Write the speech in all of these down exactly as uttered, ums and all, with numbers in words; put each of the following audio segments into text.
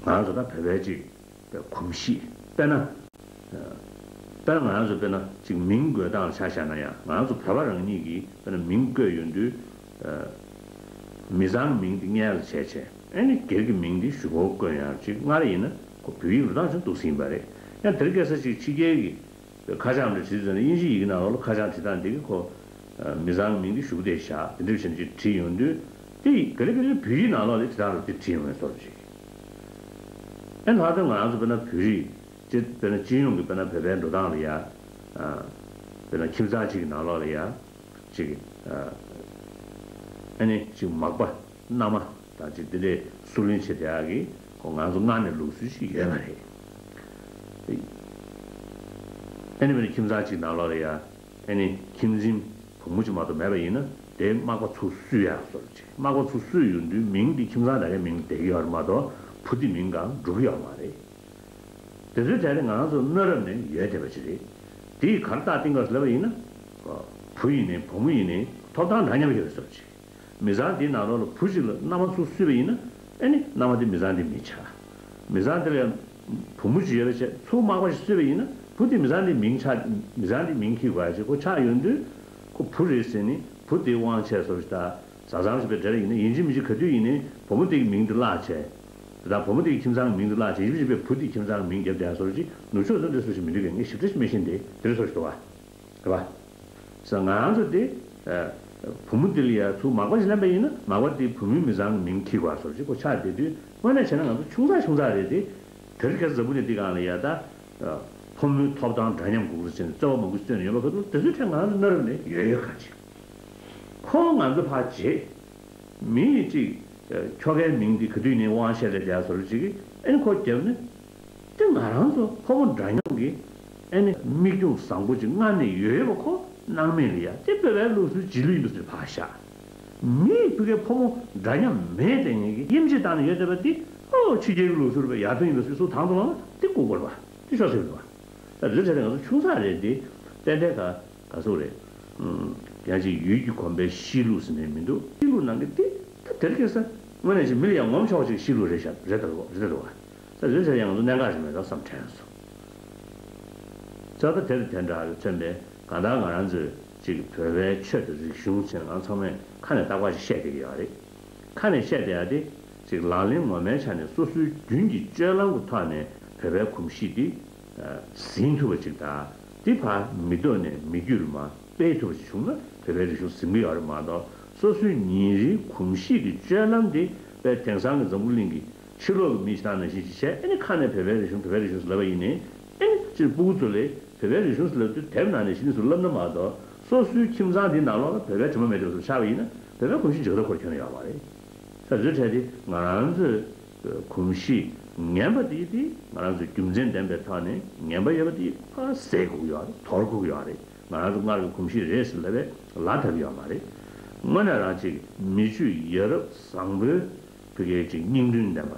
ང་ཚོ་ད་བོད་པའི་ཅིག་གོམས་གཤིས་དཔེར་ན། དཔེར་ན་ང་རང་ཚོ་དཔེར་ན་ཅིག་མིང་འགོད་སྟངས་ལ་ཆ་བཞག་ན་ཡང་ང་རང་ཚོ་བོད་པ་རང་ཉིད་ཀྱིས་དཔེར་ན་མིང་བཀོད་ཡོང་དུས། མི་ཚང་མིང་དེ་སྔོན་ལ་བྱས་བྱས་ཨ་ནི་སྒེར་གྱི་མིང་དེ་གཞུག་གུ་བཀོད་ཡང་ཅིག་སྔར་ཡིན་ན་ཁོ་བོད་ཡིག་འབྲི་སྟངས་ཤིག་འདུག་ཟིན་པ་རེད། ཡང་དེར་སྐད་ཆ་ཅིག་ཕྱི་རྒྱལ་གྱི་ཁ་བྱང་འདྲ་བྲིས་ཙང་ནས་དབྱིན་ཇི་ཡི་གེ་ནང་ལོགས་ལ་ཁ་བྱང་བྲིས་སྟངས་འདི་གི་ཁོ་མི་ཚང་མིང་འདི་གཞུག་དེ་བཞག་དེ་འདྲ་བྱས་ནས་ཅིག་བྲིས་ཡོང་དུས་དེ་ག་ལེ་ག་ལེ་བོད་ཡིག་ནང་ལོགས་ལ་དེ་དག་ལ་དེ་བྲིས་ཡོང་བའི་བཟོ་འདྲ་ཅིག་ཨེ་ལྷག་དོན་ང་རང་ཚོ་དཔེར་ན་བོད་རིགས་ཅིག་དཔེར་ན་སྤྱི་ཡོངས་ཀྱི་དཔེར་ན་བོད་པའི་འགྲོ་སྟངས་ལ་ཡ། དཔེར་ན་ཁྱིམ་ཚང་གཅིག་གི་ནང་ལོགས་ལ་ཡ། ཅིག་ཨ་ནི་ཅིག་མག་པ་མནའ་མ་དང་ཅིག་འདི་འདྲའི་སུ་ལེན་བྱེད་བསྡད་ཡག་གི་ཁོ་ང་ཚོ་སྔར་ནས་ལུགས་སྲོལ་ཞིག་ཡོད་པ་རེད། ཨ་ནི་མིན་ན་ཁྱིམ་ཚང་གཅིག་ནང་ལོགས་ལ་ཡ་ཨ་ནི་ཁྱིམ་འཛིན་བུ་མོ་གཅིག་མ་གཏོགས་མེད་པ་ཡིན་ན་དེའི་མག་པ་ཚུར་གསོས་ཡག་བཟོ་འདྲ་ཅིག་མག་པ་ཚུར་གསོས་ཡོང་དུས་མིང་འདི་ཁྱིམ་ཚང་དེ་གའི་མིང་ལ་བསྡད་ཀྱི་ཡོད་རེད་མ་གཏོགས་བུ་འདི་མིང་གང་འགྲོ་གི་ཡོད་མ་རེད། དེ་ཚོའི་གྲས་དེ་ང་རང་ཚོ་གནའ་རབས་ནས་ཡོད་བསྡད་པ་ཅིག་རེད། དེ་ཡི་གར་རྟགས་བསྟན་ག་ལབ་པ་ཡིན་ན། བུ་ཡིན་ནའི་བུ་མོ་ཡིན་ནའི་ཐོབ་ཐང་འདྲ་མཉམ་ཡོད་པའི་བཟོ་འདྲ་ཅིག་མི་ཚང་དེའི་ནང་ལོགས་ལ་བུ་གཅིག་ལ་མནའ་མ་ཚུར་གསོས་པ་ཡིན་ན་ཨ་ནི་མནའ་མ་དེ་མི་ཚང་དེའི་མིང་ཆགས། མི་ཚང་དེ་ལ་ཡང་བུ་མོ་གཅིག་ཡོད་པ་བྱས་ཚུར་མག་པ་ཞིག་གསོས་པ་ཡིན་ན་བུ་དེ་མི་ཚང་དེའི་མིང་ཆགས། མི་ཚང་དེའི་མིང་འཁྱེར་དགོས་ཡ་ཅིག་ཁོ་ཆགས་ཡོང་དུས་ཁོ་བུ་རེད་ཟེར་ནས་བུ་དེའི་དབང་ཆ་བཟོ་འདྲ་ཅིག་ད། བཟའ་ཚང་ཞིག་པའི་གྲས་ལ་ཡིན་ན་ཡིན་གཅིག་མིན་གཅིག་ག་དུས་ཡིན་ནའི་བུ་མོ་དེ་གི་མིང་དེ་བརླག་བྱས། དེ་དག་བུ་མོ་དེ་གི་ཁྱིམ་ཚང་གི་མིང་དེ་བརླག་བྱས་ཡིན་གཅིག་མིན་གཅིག་བུ་དེ་གི་ཁྱིམ་ཚང་གི་མིང་རྒྱབ་བསྡད་ཡ་བཟོ་འདྲ་ཅིག་ནུབ་ཕྱོགས་སུ་འདྲ་བཟོ་ཞིག་མི་འདུག་གས། ངས་ཞིབ་ཕྲ་ཞིག་མི་ཤེས་ཏེ་དེ་འདྲ་བཟོ་ཞིག་འདུག་བ། རེད་བ། ས་ང་རང་ཚོ་དེ། བུ་མོ་དེ་ལ་ཡ་ཚུར་མག་པ་ཞིག་ལེན་པ་ཡིན་ན་མག་པ་དེ་བུ་མོའི་མི་ཚང་གི་མིང་འཁྱེར་དགོས་བཟོ་འདྲ་ཅིག་ཁོ་ཆགས་བསྡད་དུས་དངོས་གནས་བྱས་ན་ང་ཚོ་ཆུང་ཙག་ཆུང་ཙག་རེད་དེ། དེར་ག་འཛམ་བུ་གླིང་འདི་སྒང་ལ་ཡ་ད། ཕོ་མོའི་ཐོབ་ཐང་འདྲ་མཉམ་དགོས་ཀྱི་རེད་ཟེར་ནས་རྩོད་པ་མང་པོ་ཞིག་རྩོད་ནས་ཡོད་པ་ཁ་ཐུག་དེ་ཚོའི་གྲས་ང་རང་ཚོ་གནའ་རབས་ནས་ཡོད་ཡོད་ག་ཅིག་ཁོ་ང་ཚོ་ཕར་རྗེས། མི་གཅིག་ཁྱོ་གའི་མིང་འདི་ག་དུས་ནས་དབང་ཤེད་ལས་བསྡད་བཟོ་འདྲ་ཅིག་གིས་ཨ་ནི་ཁོ་རྒྱབ་ནས། དེ་ང་རང་ཚོ་ཕོ་མོ་འདྲ་མཉམ་གྱི་ཨ་ནི་དམིགས་ཡུལ་བཟང་པོ་ཅིག་སྔར་ནས་ཡོད་ཡོད་པ་ཁོ་སྣང་མེད་ལ་ཡ་དེ་བོད་པའི་ལུགས་སྲོལ་རྗེས་ལུས་ཡིན་པ་ཟེར་ཕར་བཞག་མིའི་ཕ་གིའི་ཕོ་མོ་འདྲ་མཉམ་མེད་དེ་ངེད་ཀྱི་དབྱེ་འབྱེད་བཏང་ནས་ཡོད་བསྡད་པ་འདི་ཨོ་ཕྱི་རྒྱལ་གྱི་ལུགས་སྲོལ་རེད་པས་ཡར་ཐོན་ཡིན་པ་ཟེར་སུ་དང་དུ་བླངས་ན་དེ་ལྐུགས་པ་རེད་པ། དེ་ཤོར་ཟེར་བ་རེད་པ། ད་དེ་ཚོ་བྱས་ཏེ་ང་ཚོ་ཆུང་ཙག་རེད་དེ། ཏན་ཏན་ག་ག་ཚོད་རེད། ཡང་ཅིག་ཡུལ་གྱི་གོམས་པའི་གཤིས་ལུགས་ཟེར་ནས་མི་འདུག་གཤིས་ལུགས་ནང་གི་དེ་ད་དེར་སྐྱེས་ས་དངོས་གནས་ཅིག་མི་ལ་ཡང་ངོམ་ཆོག་ཅིག་གཤིས་ལུགས་རེད་ཤག་རེད་ད་རེད་རེད་ད་བ། ད་དེ་ཚོ་ཡང་ང་ཚོ་གནད་འགག་ཞིག་མེད་ད་བསམ་དྲན་སོང་། ད་ལྟ་དེར་དེ་འདྲ་མཚོན་པའི་གང་ལྟར་ང་རང་ཚོས་ཅིག་བོད་པའི་ཆོས་དང་རིག་གཞུང་ཟེར་ནས་ང་ཚང་མས་ཁ་ནས་རྟག་པར་ཅིག་བཤད་བསྡད་ཀྱི་ཡོད་རེད། ཁ་ནས་བཤད་བསྡད་ཡ་དེ་ཅིག་ལག་ལེན་ངོ་མའི་ཆ་ནས་སོ་སོའི་རྒྱུན་གྱི་སྤྱོད་ལམ་གྱི་ཐོག་ནས་བོད་པའི་གོམས་གཤིས་འདི་ཟིན་ཐུབ་པ་ཅིག་དང་། འདི་ཕར་མི་ཐོག་ནས་མི་རྒྱུད་ལ་མར་སྤེལ་ཐུབ་པ་ཅིག་བྱུང་ན་བོད་པའི་རིག་གཞུང་ཟིན་གྱི་ཡོད་རེད་མ་གཏོགས། སོ་སོའི་ཉིན་རེའི་གོམས་གཤིས་ཀྱི་སྤྱོད་ལམ་འདི་དཔེ་དེང་སང་གི་འཛམ་བུ་གླིང་གི་ཕྱི་ལོགས་ཀྱི་མི་ཞིག་དང་ནང་བཞིན་ཅིག་བྱས་ཨ་ནི་ཁ་ནས་བོད་པའི་རིག་གཞུང་བོད་པའི་རིག་གཞུང་ཟེར་ལབ་པ་ཡིན་ནའི་ཨ་ནི་སྤྱིར་སྤུ་གུ་ཚོ་ལ་བོད་པའི་རིག་གཞུང་ཟེར་ལབ་དུས་དེབ་ནང་ནས་གཞི་ནས་ཚུར་བསླབ་ན་མ་གཏོགས། སོ་སོའི་ཁྱིམ་ཚང་འདིའི་ནང་ལོགས་ལ་བོད་པའི་དྲི་མ་མེད་དེ་ཚུར་ཆགས་པ་ཡིན་ན་བོད་པའི་གོམས་གཤིས་འཇགས་ཐབས་ཁོ་ར་ཁྱོན་ནས་ཡོད་མ་རེད། ས་རེད་བྱས་ཏེ་ང་རང་ཚོའི་གོམས་གཤིས་ངན་པ་དེ་དེ་ང་རང་ཚོའི་རྒྱུ་མཚན་ལྡན་པའི་ཐོག་ནས་ངན་པ་ཡོད་པ་དེ་ཕར་ཟད་དགོས་ཀྱི་ཡོད་རེད། དོར་དགོས་ཀྱི་ཡོད་རེད། ང་རང་ཚོ་སྔར་གྱི་གོམས་གཤིས་རེད་ཟེར་ལབ་པས་ལ་ཐབས་ཡོད་མ་རེད། དངོས་གནས་རང་ཅིག་མི་ཆོས་ཡ་རབས་བཟང་པོའི་བོད་སྐད་ཅིག་སྙིང་དོན་ལྡན་པ།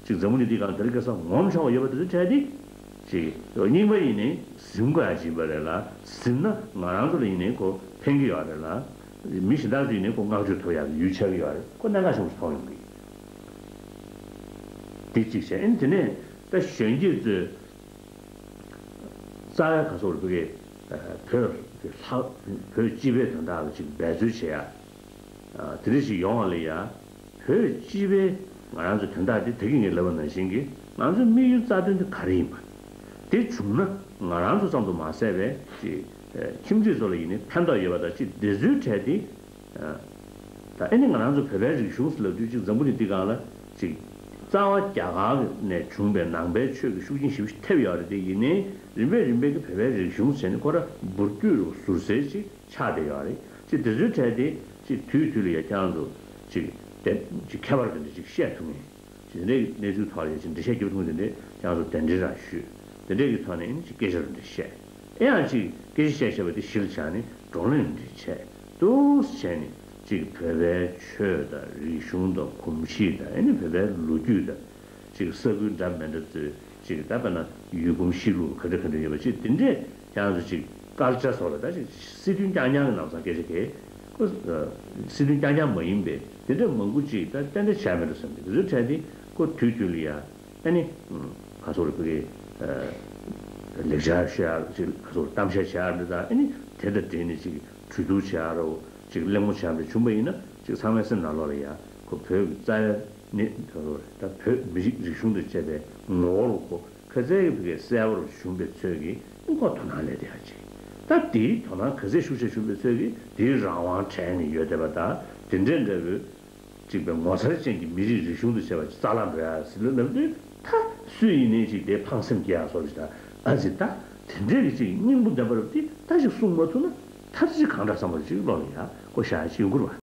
ཅིག་འཛམ་བུ་གླིང་འདི་སྒང་དེར་སྐྱེས་ས་ངོམ་ཆོག་པ་ཡོད་པ་དེ་ཚོ་འཕྲད་དེ། ཅིག་རྙིང་པ་ཡིན་ནའི་ཟིན་དགོས་ཡ་ཅིག་ཡིན་པ་རེད་ལ། ཟིན་ན་ང་རང་ཚོ་ལ་ཡིན་ནའི་ཁོ་ཕན་གྱི་ཡོད་རེད་ལ། མི་གཞན་དག་ཚོ་ཡིན་ནའི་ཁོ་བསྔགས་བརྗོད་ཐོབ་ཡག་གི་ཡུལ་ཆགས་ཀྱི་ཡོད་རེད། ཁོ་གནད་འགག་ཆེན་པོ་ཞིག་མཐོང་ཡོང་གི། དེ་གཅིག་བྱས། ཨ་ནི་དེ་ནས་ད་གཞོན་སྐྱེས་ཚོས་རྩ་བའི་ག་སོགས་རེད་བོད་ཀྱི་བོད་ཀྱི་ལྷ་བོད་སྤྱི་པའི་དོན་དག་ལ་ཅིག་འབད་རྩོལ་བྱེད་ཡ། དེ་འདྲ་ཞིག་ཡོང་བ་ལ་ཡ། བོད་སྤྱི་པའི་ང་རང་ཚོ་དོན་དག་འདི་ད་གིན་ངས་ལབ་པ་ནང་བཞིན་གྱི་ང་ཚོའི་དམིགས་ཡུལ་རྩ་དོན་དེ་ག་རེ་ཡིན་པ། དེ་བྱུང་ན་ང་རང་ཚོ་ཙམ་དུ་མ་ཟད་པའི་ཅིག་ཁྱིམ་མཚེས་ཚོ་ལ་ཡིན་ནའི་ཕན་ཐོགས་ཡོད་པ་དང་ཅིག་དེ་ཚོའི་གྲས་དེ། ད་ཨ་ནི་ང་རང་ཚོ་བོད་པའི་རིག་གཞུང་ཟེར་ལབ་དུས་ཅིག་འཛམ་བུ་གླིང་འདི་སྒང་ལ་ཅིག་རྩ་བ་རྒྱ་གར་ནས་བྱུང་པའི་ནང་པའི་ཆོས་ཀྱི་ཤུགས་རྐྱེན་ཞེ་པོ་ཅིག་ཐེབས་ཡོད་རེད་དེ། ཡིན་ནའི་རིམ་པས་རིམ་པས་ཀྱི་བོད་པའི་རིག་གཞུང་ཟེར་ནས་ཁོ་ར་འབུར་སྐྱོད་རུ་ཟུར་ཟེར་ཅིག་ཆགས་བསྡད་ཡོད་རེད། ཅིག་དེ་ཚོའི་གྲས་དེ་ཅིག་དུས་དུས་ལ་ཡ་ཁྱེད་རང་ཚོ་ཅིག་དེ་ཅིག་ཁྱད་པར་དེ་འདྲ་ཅིག་བཤད་ཐུབ་ངེས། ཅིག་དེ་འདྲའི་གནས་ཚུལ་ཐོག་ལ་ཡ་ཅིག་འགྲེལ་བཤད་རྒྱབ་ཐུབ་ངེས་དེ་འདྲའི་ཁྱེད་རང་ཚོ་གདན་འདྲེན་རང་ཞུས། དེ་འདྲའི་གི་ཐོག་ནས་ཅིག་སྐད་ཆ་རུ་འདྲ་བཤད། ཨེ་ཡང་ཅིག་སྐད་ཆ་བཤད་བཤད་པ་དེ་གཞི་ལ་བཞག་ནས་བགྲོ་གླེང་འདྲ་བྱས། འདུག་བྱས་ནས་ཅིག་བོད་པའི་ཆོས་དང་རིག་གཞུང་དང་གོམས་གཤིས་དང་ཨ་ནི་བོད་པའི་ལོ་རྒྱུས་དང་། ཅིག་ས་ཁུལ་འདྲ་མི་འདྲ་ཚོའི་ཅིག་ད་དཔེར་ན་ཡུལ་གོམས་གཤིས་ལུགས་ག་འདྲ་ག་འདྲ་ཡོད་པ་ཅིག་དེ་འདྲས་ཁྱེད་རང་ཚོ་ཅིག་ཀལ་ཅར་སོགས་ལ་ད་ཅིག་སྲིད་དོན་རྐྱང་རྐྱང་གི་ལམ་སང་སྐད་ཆ་གས་ཁོ། སྲིད་དོན་རྐྱང་རྐྱང་མ་ཡིན་པའི་དེ་འདྲས་མང་པོ་ཅིག་ད་ཏན་ཏན་བྱས་མེད་འགྲོ་བསམ་གི། དེ་ཚོའི་གྲས་དེ་ཁོ་དུས་དུས་ལ་ཡ། ཨ་ནི། ག་ཚོད་རེད་བོད་ཀྱི་ལེགས་སྦྱར་ཤར་ཅིག་ག་ཚོད་གཏམ་བཤད་བྱ་ཡག་འདི་དང་ཨ་ནི་དེ་དང་འབྲེལ་ནས་ཅིག་གྲོས་བསྡུར་བྱ་ཡག་རོ་ཅིག་གླེང་མོལ་བྱ་ཡག་འདི་བྱུང་པ་ཡིན་ན་ཅིག་ཚང་མའི་སེམས་ནང་ལོགས་ལ་ཡ་ཁོ་བོད་ཀྱི་རྩ་བའི་ནི་ད་ལོ་རེད་ད་བོད་མི་རིགས་རིག་གཞུང་དང་བཅས་པའི་ངོ་བོ་རུ་ཁོ་ཁ་ཚལ་གྱི་བོད་ཀྱི་གསལ་བོར་བྱུང་པའི་ཚོད་ཀྱིས་ཨ་ཁོ་དོ་སྣང་སླེབས་བསྡད་ཡག་ཅིག་ད་དེའི་དོ་སྣང་ག་ཚད་ཤུགས་ཆེ་བྱུང་པའི་ཚོད་ཀྱིས་དེའི་རང་དབང་བྲལ་ནས་ཡོད་བསྡད་པ་དང་དེ་འདྲའི་འདྲ་བོའི། གཅིག་པའི་ངོ་མཚར་ཅན་གྱི་མི་རིགས་རིག་གཞུང་དུ་བྱས་པ་ཅིག་རྩ་ལ་འགྲོ་ཡ་ཟེར་ལབ་དུས་ད་སུ་ཡིན་ནའི་ཅིག་དེ་ཕངས་སེམས་སྐྱེ་ཡ་སོགས་ཅིག་དང་ཨ་ཙི་ད་དེ་འདྲའི་གི་ཅིག་སྙིང་པོ་ལྡན་པ་རུ་དེ་ད་ཅིག་གསུང་མ་ཐུབ་ན་ད་ཅིག་གང་འདྲ་བསམ་པ་ཅིག་བློ་ལ་ཡ་ཁོ་བཞག་ཡ་ཅིག་ཡོང་གི་རེད་